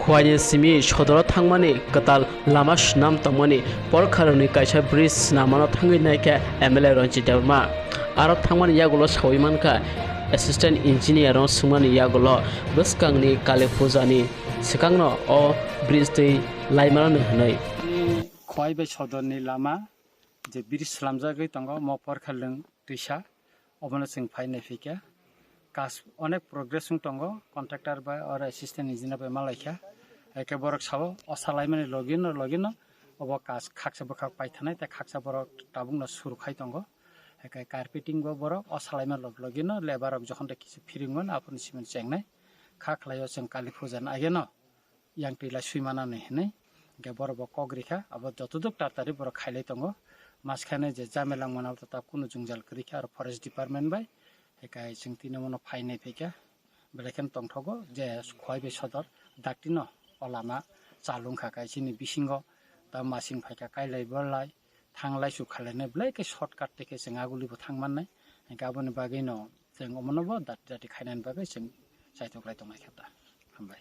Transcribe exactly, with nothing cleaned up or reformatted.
Khwaini simi sodoro thangmani kwtal lama swnam tongmani porkharokni kaisa bridge snamano thangwi naikha M L A Ranjit Debbarma. Aro thangmani yagulo sawi mankha assistant engineer-no swngmani yagulo bwskangni Kali Pujani swkangno o bridge twi laimanani hwnwi. Khwai bai sodorni lama je bridge slamjagwi tongo, mo porkha lwng twisa, obono chwng phai naiphikha. Kaj onek progress wng tongo, contractor bai oro assistant engineer bai malaikha. Haikhe borok sao o salaimani logino logino obo kaj khaksa bwkhak paithanai tei khaksa borok tabukno suru khai tongo. Haikhe carpeting bo borok o salaimani log logino labour rok jokhon tei kisa phiringmano aphuru simi chengnai. Kha khlaio chwng Kali Puja ni ageno yang twi lai swi manani hinwi. Hingke borok bo kok rikha, abo jotoduk tartari borok khailai tongo. Maskane je jamela wngmano abo tab kunu jwngjal kwrwi kha aro forest department bai. Hekai chwng tini omono phainai phaikha, belai kheno tongthogo je Khwai bai sodor daktino o lama chalung kha kaisini bisingo ta masing phaikha kailai bolai thanglai su khalainai belai khe shortcut tei khe chwng aguli bo thang mannai. Hingke aboni bagwino chwng omono bo dati dati khainani bagwi chwng chaithok lai tongnai kha ta. Hambai.